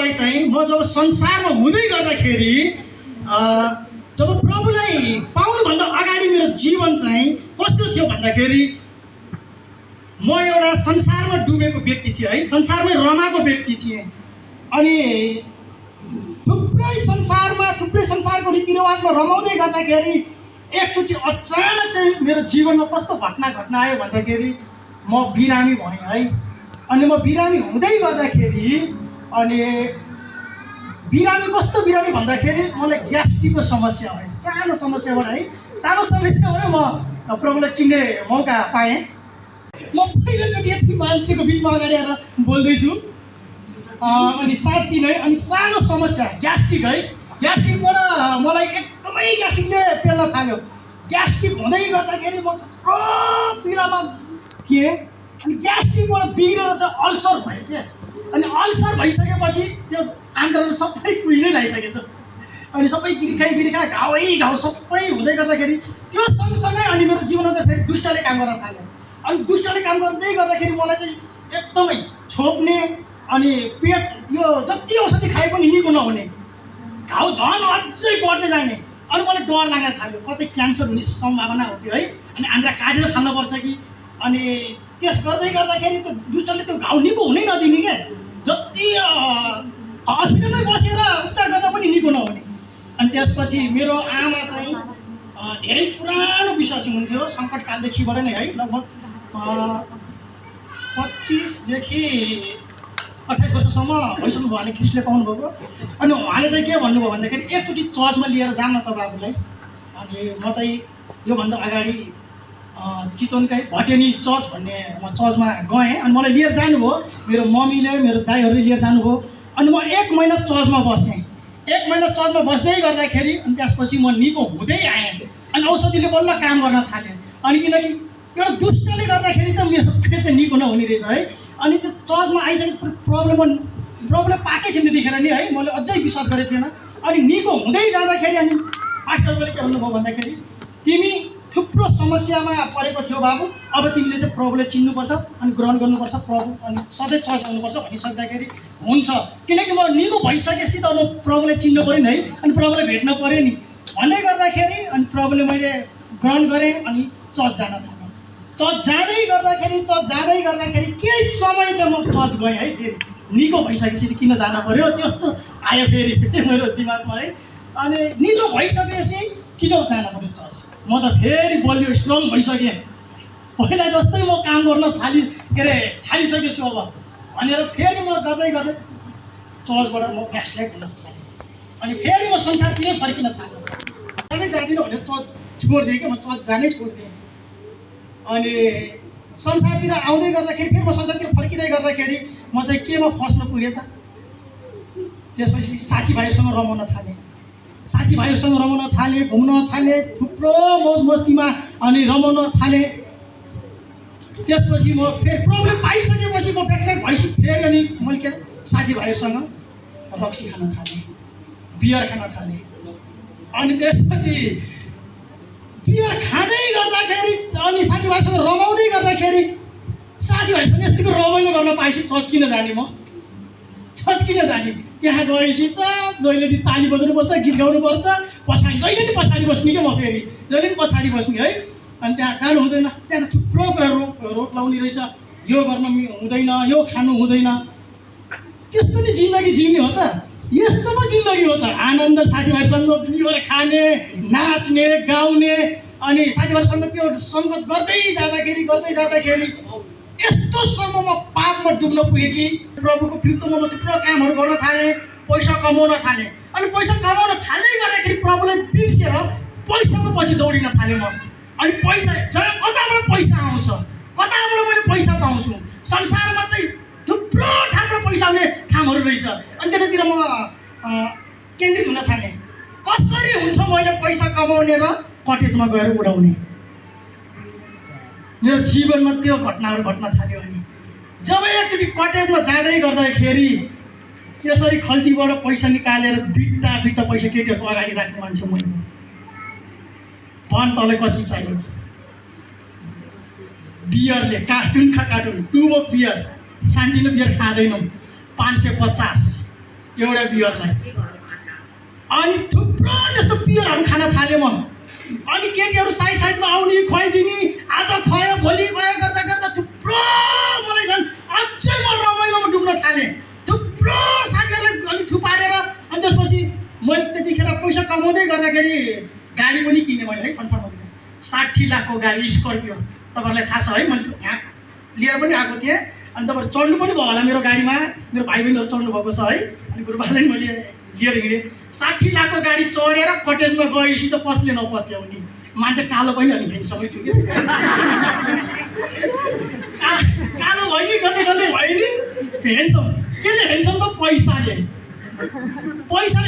मलाई चाहिँ म जब संसारमा हुँदै गर्दाखेरि जब प्रभुलाई पाउनुभन्दा अगाडि मेरो जीवन चाहिँ कस्तो थियो भन्दाखेरि म एउटा संसारमा डुबेको व्यक्ति थिएँ है, संसारमै रमाएको व्यक्ति थिएँ। अनि थुप्रै संसारको रीतिरिवाजमा रमाउँदै गर्दाखेरि एकचोटि अचानक चाहिँ मेरो जीवनमा कस्तो घटना आयो भन्दाखेरि म बिरामी भएँ है। अनि म बिरामी हुँदै गर्दाखेरि अनि कस्तो बिरामी भन्दाखेरि मलाई ग्यास्ट्रिकको समस्या भयो। सानो समस्याबाट म प्रभुलाई चिन्ने मौका पाएँ। म पहिलोचोटि यति मान्छेको बिचमा अगाडि आएर बोल्दैछु। अनि साँच्ची नै अनि सानो समस्या ग्यास्ट्रिक है, ग्यास्ट्रिकबाट मलाई एकदमै ग्यास्ट्रिकले पेल्न थाल्यो। ग्यास्ट्रिक हुँदै गर्दाखेरि म थुप्रो पीडामा थिएँ। अनि ग्यास्ट्रिकबाट बिग्रेर चाहिँ अल्सर भयो क्या। अनि अल्सर भइसकेपछि त्यो आन्द्राले सबै कुहिनै लगाइसकेछ। अनि सबै गिर्खा घाउ सबै हुँदै गर्दाखेरि त्यो सँगसँगै अनि मेरो जीवनमा चाहिँ फेरि दुष्टले काम गर्न थाल्यो। अनि दुष्टले काम गर्दै गर्दाखेरि मलाई चाहिँ एकदमै छोप्ने अनि पेट यो जति औषधि खाए पनि निको नहुने, घाउ झन् अझै बढ्दै जाने। अनि मलाई डर लाग्न थाल्यो, कतै क्यान्सर हुने सम्भावना हो कि है, अनि आन्द्रा काटेर फाल्नुपर्छ कि। अनि त्यस गर्दै गर्दाखेरि त्यो दुष्टले त्यो घाउ निको हुनै नदिने क्या। जति हस्पिटलमै बसेर उपचार गर्दा पनि निको नहुने। अनि त्यसपछि मेरो आमा चाहिँ धेरै पुरानो विश्वासी हुन्थ्यो, सङ्कटकालदेखिबाट नै है, लगभग 25देखि 28 वर्षसम्म भइसक्नु भयो उहाँले ख्रिस्टले पाउनुभएको। अनि उहाँले चाहिँ के भन्नुभयो भन्दाखेरि एकचोटि चर्चमा लिएर जान त बाबुलाई। अनि म चाहिँ योभन्दा अगाडि चितवनकै भटेनी चर्च भन्ने चर्चमा गएँ। अनि मलाई लिएर जानुभयो, मेरो मम्मीले मेरो दाइहरूले लिएर जानुभयो। अनि म 1 महिना चर्चमा बसेँ। 1 महिना चर्चमा बस्दै गर्दाखेरि अनि त्यसपछि म निको हुँदै आएँ। अनि औषधिले बल्ल काम गर्न थाल्यो। अनि किनकि एउटा दुष्टले गर्दाखेरि चाहिँ मेरो पेट चाहिँ निको नहुने रहेछ है। अनि त्यो चर्चमा आइसकेपछि प्रब्लम पाएकै थियो त्यतिखेर नि है, मैले अझै विश्वास गरेको थिएन। अनि निको हुँदै जाँदाखेरि अनि पास्टरले के भन्नुभयो भन्दाखेरि तिमी थुप्रो समस्यामा परेको थियो बाबु, अब तिमीले चाहिँ प्रभुलाई चिन्नुपर्छ अनि ग्रहण गर्नुपर्छ प्रभु, अनि सधैँ चर्च आउनुपर्छ भनिसक्दाखेरि हुन्छ, किनकि म निको भइसकेपछि त म प्रभुलाई चिन्नु पऱ्यो नि है, अनि प्रभुलाई भेट्न पऱ्यो नि भन्दै गर्दाखेरि अनि प्रभुले मैले ग्रहण गरेँ। अनि चर्च जान थालेँ। चर्च जाँदै गर्दाखेरि केही समय चाहिँ म चर्च गएँ है। फेरि निको भइसकेपछि किन जान पऱ्यो त्यस्तो आयो फेरि मेरो दिमागमा है। अनि निको भइसकेपछि किन जान पऱ्यो चर्च, म त फेरि बलियो स्ट्रङ भइसकेँ। पहिला जस्तै म काम गर्न थालिसकेछु अब भनेर फेरि म गर्दै चर्चबाट म ब्याकस्लाइड हुन थालेँ। अनि फेरि म संसारतिरै फर्किन थालेँ। जाँदिनँ भनेर चर्च छोडिदिएँ क्या, म चर्च जानै छोडिदिएँ। अनि संसारतिर आउँदै गर्दाखेरि फेरि म संसारतिर फर्किँदै गर्दाखेरि म चाहिँ केमा फस्न पुगेँ त। त्यसपछि साथीभाइहरूसँग रमाउन थालेँ, घुम्न थालेँ, थुप्रो मौज मस्तीमा अनि रमाउन थालेँ। त्यसपछि म फेरि प्रब्लम पाइसकेपछि म ब्याकस्लाइड भएपछि फेरि अनि मैले के साथीभाइहरूसँग रक्सी खान थालेँ, बियर खान थालेँ। अनि त्यसपछि बियर खाँदै गर्दाखेरि अनि साथीभाइसँग रमाउँदै गर्दाखेरि साथीभाइसँग यतिको रमाइलो गर्न पाएपछि चर्च किन जाने, त्यहाँ गएपछि त जहिले नि ताली बजाउनुपर्छ, गीत गाउनुपर्छ, जहिले नि पछाडि बस्ने क्या म, फेरि जहिले नि पछाडि बस्ने है। अनि त्यहाँ जानु हुँदैन, त्यहाँ त थुप्रो कुरा रोक लाउने रहेछ, यो गर्न हुँदैन, यो खानु हुँदैन। त्यस्तो नि जिन्दगी जिउने हो त, यस्तो पो जिन्दगी हो त। आनन्द साथीभाइसँग बियर खाने, नाच्ने, गाउने, अनि साथीभाइसँग त्यो सङ्गत गर्दै जाँदाखेरि यस्तोसम्म म पापमा डुब्न पुगेँ कि प्रभुको विरुद्धमा म थुप्रो कामहरू गर्न थालेँ, पैसा कमाउन थालेँ। अनि पैसा कमाउन थाल्दै गर्दाखेरि प्रभुलाई बिर्सेर पैसाको पछि दौडिन थालेँ म। अनि पैसा कताबाट पैसा आउँछ, कताबाट मैले पैसा पाउँछु, संसारमा चाहिँ थुप्रो ठाउँबाट पैसा आउने ठाउँहरू रहेछ। अनि त्यतातिर म केन्द्रित हुन थालेँ। कसरी हुन्छ मैले पैसा कमाउने र कटेजमा गएर उडाउने। मेरो जीवनमा त्यो घटनाहरू घट्न थाल्यो। अनि जब एकचोटि कटेजमा जाँदै गर्दाखेरि यसरी खल्तीबाट पैसा निकालेर बिट्टा पैसा केटीहरूको अगाडि राख्ने मान्छे मैले। भन तँलाई कति चाहियो? बियरले कार्टुन 2 बोक बियर, सानोतिनो बियर खाँदैनौँ, 550 एउटा बियरलाई। अनि थुप्रो जस्तो बियरहरू खान थालेँ म। अनि केटीहरू साइडमा आउने खुवाइदिने, आज खुवायो भोलि खुवायो गर्दा गर्दा थुप्रो मलाई झन् अझै म रमाइलोमा डुब्न थालेँ। थुप्रो साथीहरूलाई अलि थुपारेर अनि त्यसपछि मैले त्यतिखेर पैसा कमाउँदै गर्दाखेरि गाडी पनि किनेँ मैले है। संसारमा 60 लाखको गाडी स्कर्पियो, तपाईँहरूलाई थाहा छ है। मैले यहाँ लिएर पनि आएको थिएँ। अनि तपाईँहरू चढ्नु पनि भयो होला मेरो गाडीमा, मेरो भाइ बहिनीहरू चढ्नु भएको छ है। अनि गुरुबालाई मैले लिएर हिँडेँ। 60 लाखको गाडी चढेर कटेजमा गएपछि त कसले नपत्याउने, मान्छे कालो पनि अलि हेन्डसमै छु कि कालो भयो नि, डल्ले डल्ले भयो नि, हेन्डसम। केले हेन्डसम त पैसाले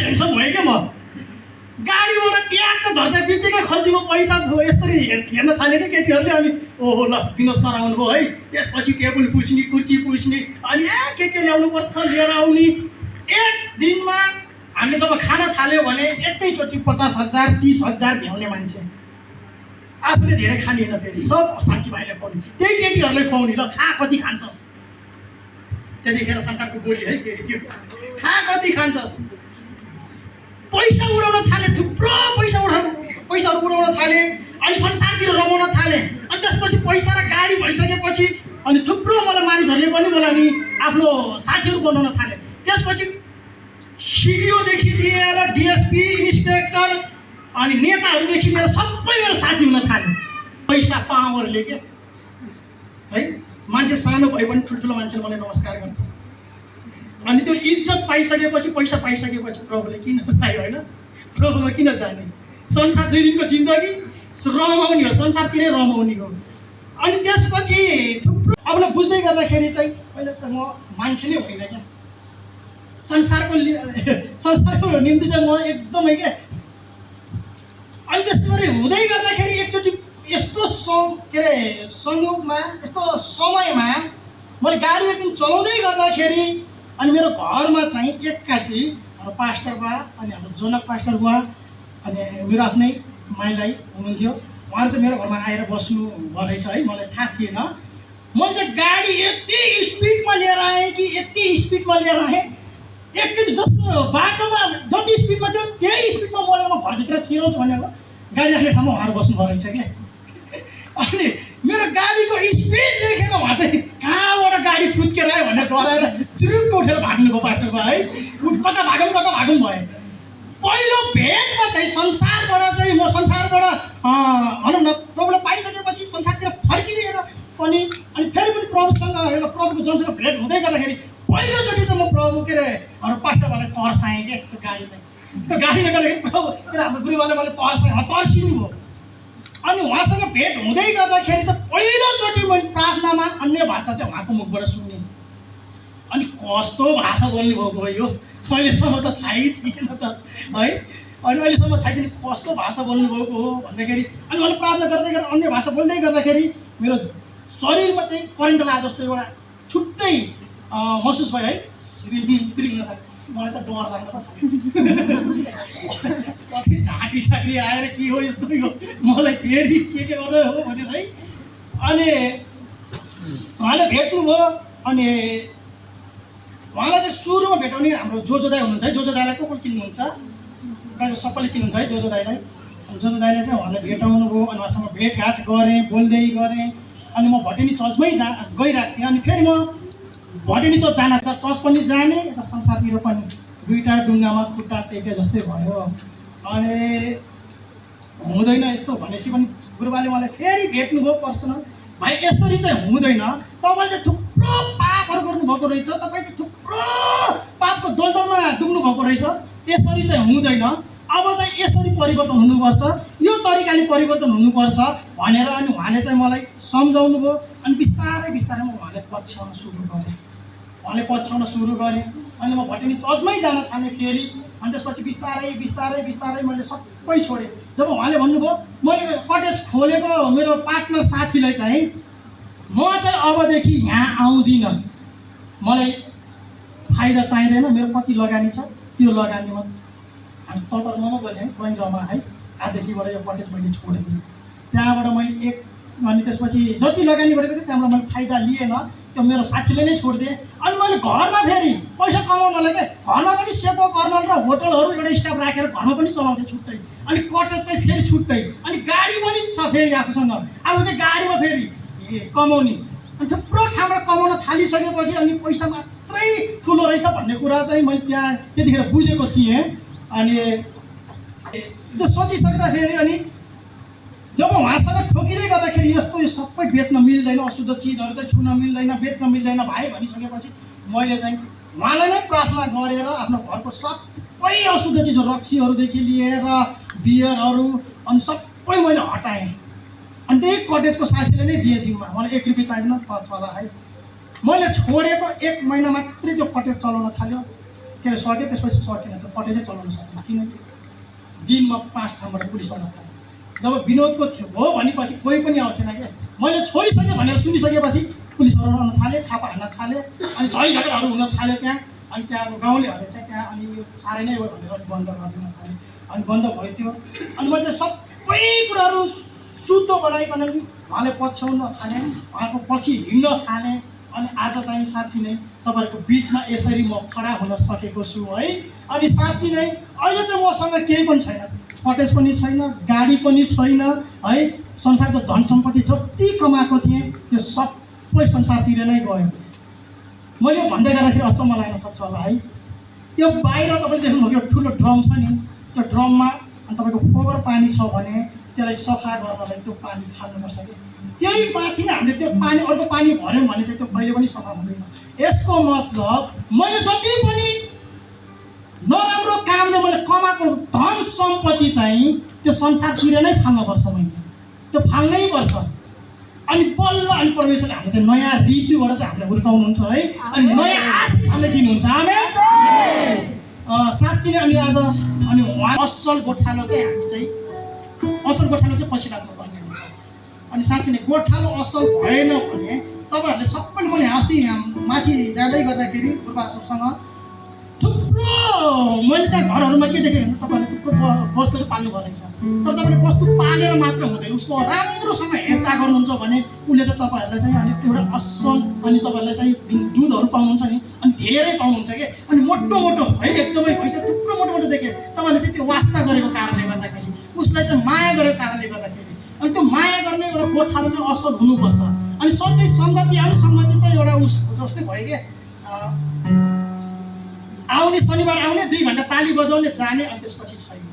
हेन्डसम भयो क्या म। गाडीबाट ट्याक्क झर्दा बित्तिकै खल्तीमा पैसा यसरी हेर्न थाल्यो कि केटीहरूले। अनि ओहो ल तिनीहरू सराउनु भयो है। त्यसपछि टेबल पुस्ने, कुर्सी पुस्ने, अनि के ल्याउनु पर्छ लिएर आउने। एक दिनमा हामीले जब खाना थाल्यो भने एकैचोटि 50,000 30,000 भ्याउने मान्छे। आफूले धेरै खाने होइन, फेरि सब साथीभाइले खुवाउने, त्यही केटीहरूलाई खुवाउने। ल खा कति खान्छस्, त्यतिखेर संसारको बोली है फेरि त्यो, खा कति खान्छस्। पैसा उडाउन थाले, थुप्रो पैसाहरू उडाउन थाले। अनि संसारतिर रमाउन थाले। अनि त्यसपछि पैसा र गाडी भइसकेपछि अनि थुप्रो मलाई मानिसहरूले पनि मलाई नि आफ्नो साथीहरू बनाउन थाले। त्यसपछि सिडिओदेखि लिएर डिएसपी, इन्सपेक्टर अनि नेताहरूदेखि लिएर सबै मेरो साथी हुन थाले। पैसा पावरले के है। मान्छे सानो भए पनि ठुल्ठुलो मान्छेले मलाई नमस्कार गर्छ। अनि त्यो इज्जत पाइसकेपछि, पैसा पाइसकेपछि प्रभुले किन चाहियो होइन, प्रभुमा किन जाने। संसार 2 दिनको जिन्दगी रमाउने हो, संसारतिरै रमाउने हो। अनि त्यसपछि थुप्रो अबलाई बुझ्दै गर्दाखेरि चाहिँ पहिला त म मान्छे नै होइन क्या, संसारको निम्ति चाहिँ म एकदमै क्या। अनि त्यसरी हुँदै गर्दाखेरि एकचोटि यस्तो संयोगमा, यस्तो समयमा मैले गाडी एक दिन चलाउँदै गर्दाखेरि अनि मेरो घरमा चाहिँ एक्कासी पास्टर बुवा अनि हाम्रो जनक पास्टर बुवा अनि मेरो आफ्नै माइलाई हुनुहुन्थ्यो। उहाँहरू चाहिँ मेरो घरमा आएर बस्नु भएछ है। मलाई थाहा थिएन। मैले चाहिँ गाडी यति स्पिडमा लिएर आएँ कि यति स्पिडमा लिएर आएँ, एकैचोटि जस्तो बाटोमा जति स्पिडमा थियो त्यही स्पिडमा मोडेर म घरभित्र छिराउँछु भनेको गाडी राख्ने ठाउँमा उहाँहरू बस्नुभएको रहेछ क्या। अनि मेरो गाडीको स्पिड देखेर उहाँ चाहिँ कहाँबाट गाडी फुत्केर आयो भनेर डराएर चुरुक्क उठेर भाग्नुभयो बाटोमा है। कता भागौँ भयो। पहिलो भेटमा चाहिँ म संसारबाट भनौँ न प्रभुलाई पाइसकेपछि संसारतिर फर्किदिएर अनि फेरि पनि प्रभुसँग एउटा प्रभुको जनसँग भेट हुँदै गर्दाखेरि पहिलोचोटि चाहिँ म प्रभु पास्टरबालाई तर्साएँ क्या त्यो गाडीलाई। त्यो गाडीले गर्दाखेरि प्रभु हाम्रो गुरुबाले मलाई तर्सिनु भयो। अनि उहाँसँग भेट हुँदै गर्दाखेरि चाहिँ पहिलोचोटि मैले प्रार्थनामा अन्य भाषा चाहिँ उहाँको मुखबाट सुनेँ। अनि कस्तो भाषा बोल्नु भएको यो, अहिलेसम्म त थाहै थिएन त है। अनि अहिलेसम्म थाहै थिएन कस्तो भाषा बोल्नु भएको हो भन्दाखेरि। अनि मैले प्रार्थना गर्दै अन्य भाषा बोल्दै गर्दाखेरि मेरो शरीरमा चाहिँ करेन्ट लाग्यो जस्तो एउटा छुट्टै महसुस भयो है। श्री मलाई त डर लाग्न त कति झाँक्री आएर के हो यस्तो हो, मलाई फेरि के गर्नु हो भनेर है। अनि उहाँले भेट्नुभयो। अनि उहाँलाई चाहिँ सुरुमा भेटाउने हाम्रो जोजो दाई हुनुहुन्छ है। जोजो दाईलाई को चिन्नुहुन्छ, प्रायः सबैले चिन्नुहुन्छ है जोजो दाईलाई। जोजो दाईले चाहिँ उहाँलाई भेटाउनु भयो। अनि उहाँसँग भेटघाट गरेँ, बोल्दै गरेँ। अनि म भटेनी चर्चमै गइरहेको थिएँ। अनि फेरि म भटेनी चर्च जान त चर्च पनि जाने, यता संसारतिर पनि दुईवटा डुङ्गामा खुट्टा टेके जस्तै भयो। अनि हुँदैन यस्तो भनेपछि पनि गुरुबाले मलाई फेरि भेट्नुभयो पर्सनल। भाइ यसरी चाहिँ हुँदैन, तपाईँले चाहिँ थुप्रो पापहरू गर्नुभएको रहेछ, तपाईँ चाहिँ थुप्रो पापको दलदलमा डुब्नु भएको रहेछ, यसरी चाहिँ हुँदैन, अब चाहिँ यसरी परिवर्तन हुनुपर्छ, यो तरिकाले परिवर्तन हुनुपर्छ भनेर अनि उहाँले चाहिँ मलाई सम्झाउनु भयो। अनि बिस्तारै बिस्तारै म उहाँलाई पछ्याउन सुरु गरेँ। अनि म भटेनी चर्चमै जान थालेँ फेरि। अनि त्यसपछि बिस्तारै बिस्तारै बिस्तारै मैले सबै छोडेँ। जब उहाँले भन्नुभयो मैले कटेज खोलेको मेरो पार्टनर साथीलाई चाहिँ म चाहिँ अबदेखि यहाँ आउँदिनँ, मलाई फाइदा चाहिँदैन, मेरो कति लगानी छ त्यो लगानीमा हामी ततरमा बसेँ गहिरोमा है। आजदेखिबाट यो कटेज मैले छोडिदिएँ। त्यहाँबाट मैले अनि त्यसपछि जति लगानी गरेको थिएँ त्यहाँबाट मैले फाइदा लिएन। त्यो मेरो साथीले नै छोडिदिएँ। अनि मैले घरमा फेरि पैसा कमाउनलाई के घरमा पनि सेपो कर्नल र होटलहरू एउटा स्टाफ राखेर घरमा पनि चलाउँथेँ छुट्टै। अनि कटेज चाहिँ फेरि छुट्टै, अनि गाडी पनि छ फेरि आफूसँग। अब चाहिँ गाडीमा फेरि कमाउने, अनि थुप्रो ठाउँबाट कमाउन थालिसकेपछि अनि पैसा मात्रै ठुलो रहेछ भन्ने कुरा चाहिँ मैले त्यहाँ त्यतिखेर बुझेको थिएँ। अनि त्यो सोचिसक्दाखेरि अनि जब उहाँसँग ठोकिँदै गर्दाखेरि यस्तो यो सबै बेच्न मिल्दैन, अशुद्ध चिजहरू चाहिँ छुन मिल्दैन, बेच्न मिल्दैन भाइ भनिसकेपछि मैले चाहिँ उहाँलाई नै प्रार्थना गरेर आफ्नो घरको सबै अशुद्ध चिजहरू रक्सीहरूदेखि लिएर बियरहरू अनि सबै मैले हटाएँ। अनि त्यही कटेजको साथीले नै दिएँ जिम्मा, मलाई 1 रुपियाँ चाहिँदैन चला है। मैले छोडेको 1 महिना मात्रै त्यो कटेज चलाउन थाल्यो, के अरे सक्यो, त्यसपछि सकेन, त्यो कटेजै चलाउन सकेन। किनकि दिनमा 5 ठाउँबाट पुलिस आउन थाल्यो। जब विनोदको थियो हो भनेपछि कोही पनि आउँथेन क्या। मैले छोडिसकेँ भनेर सुनिसकेपछि पुलिसहरू आउन थाले, छापा हान्न थाले, अनि झैझगडाहरू हुन थाल्यो त्यहाँ। अनि त्यहाँको गाउँलेहरूले चाहिँ त्यहाँ अनि यो साह्रै नै हो भनेर अनि बन्द गरिदिन थाले। अनि बन्द भयो त्यो। अनि मैले चाहिँ सबै कुराहरू शुद्ध बनाइकन उहाँले पछ्याउन थालेँ, उहाँको पछि हिँड्न थालेँ। अनि आज चाहिँ साँच्ची नै तपाईँहरूको बिचमा यसरी म खडा हुन सकेको छु है। अनि साँच्ची नै अहिले चाहिँ मसँग केही पनि छैन, कटेज पनि छैन, गाडी पनि छैन है। संसारको धन सम्पत्ति जति कमाएको थिएँ त्यो सबै संसारतिर नै गयो। मैले भन्दै गर्दाखेरि अचम्म लाग्न सक्छ होला है। यो बाहिर तपाईँले देख्नुभयो यो ठुलो ड्रम छ नि, त्यो ड्रममा अनि तपाईँको फोहोर पानी छ भने त्यसलाई सफा गर्नलाई त्यो पानी फाल्नुपर्छ कि त्यही माथि नै हामीले त्यो पानी अर्को पानी भर्यौँ भने चाहिँ त्यो कहिले पनि सफा हुँदैन। यसको मतलब मैले जति पनि नराम्रो कामले मैले कमाएको धन सम्पत्ति चाहिँ त्यो संसारतिर नै फाल्नुपर्छ, मैले त्यो फाल्नै पर्छ। अनि बल्ल अनि परमेश्वरले हामीले चाहिँ नयाँ ऋतुबाट चाहिँ हामीलाई हुर्काउनुहुन्छ है, अनि नयाँ आशिष हामीलाई दिनुहुन्छ। आमेन। साँच्ची नै अनि आज अनि उहाँ असल गोठालो चाहिँ हामी चाहिँ असल गोठालो चाहिँ पछि लाग्नुपर्ने हुन्छ। अनि साँच्ची नै गोठालो असल भएन भने तपाईँहरूले सबैले मैले अस्ति माथि जाँदै गर्दाखेरि गुरुबाहरूसँग थुप्रो मैले त्यहाँ घरहरूमा के देखेँ भने तपाईँहरूले थुप्रो वस्तुहरू पाल्नुभएको रहेछ। तर तपाईँले वस्तु पालेर मात्र हुँदैन, उसको राम्रोसँग हेरचाह गर्नुहुन्छ भने उसले चाहिँ तपाईँहरूलाई चाहिँ अनि एउटा असल अनि तपाईँहरूलाई चाहिँ दुधहरू पाउनुहुन्छ नि, अनि धेरै पाउनुहुन्छ कि। अनि मोटो मोटो है एकदमै भइसक्यो, थुप्रो मोटो मोटो देखेँ। तपाईँले चाहिँ त्यो वास्ता गरेको कारणले गर्दाखेरि, उसलाई चाहिँ माया गरेको कारणले गर्दाखेरि, अनि त्यो माया गर्ने एउटा गोठालो चाहिँ असल हुनुपर्छ। अनि सधैँ सङ्गति अनुसङ्गति चाहिँ एउटा उस जस्तै भयो कि आउने शनिबार आउने 2 घन्टा ताली बजाउने जाने, अनि त्यसपछि छैन।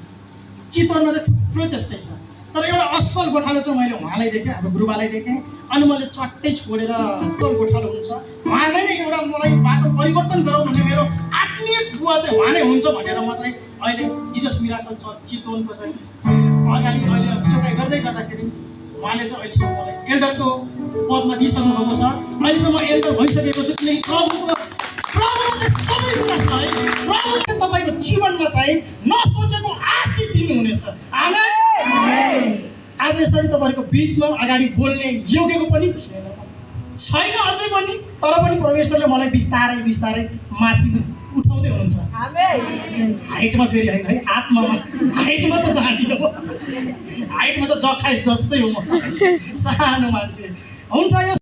चितवनमा चाहिँ थुप्रो त्यस्तै छ। तर एउटा असल गोठालो चाहिँ मैले उहाँलाई देखेँ, हाम्रो गुरुबालाई देखेँ। अनि मैले चट्टै छोडेर असल गोठालो हुन्छ उहाँलाई नै एउटा मलाई बाटो परिवर्तन गराउनुहुने मेरो आत्मीय बुवा चाहिँ उहाँ नै हुन्छ भनेर म चाहिँ अहिले जिजस मिराकल चर्च चितवनको चाहिँ अगाडि अहिले सेवाई गर्दै गर्दाखेरि उहाँले चाहिँ अहिलेसम्म मलाई एल्डरको पदमा दिइसक्नु भएको छ। अहिले चाहिँ म एल्डर भइसकेको छु, किनकि प्रभुको चाहिँ सबै कुरा छ है। प्रभुले तपाईँको जीवनमा चाहिँ नसोचेको आशिष दिनुहुनेछ। आमेन। आज यसरी तपाईँहरूको बिचमा अगाडि बोल्ने योग्यको पनि थिएन, छैन अझै पनि, तर पनि परमेश्वरले मलाई बिस्तारै बिस्तारै माथि उठाउँदै हुनुहुन्छ। हाइटमा फेरि होइन है, आत्मामा। हाइटमा त जाँदिनँ म, हाइटमा त जखाइस जस्तै हो म, सानो मान्छे हुन्छ। यो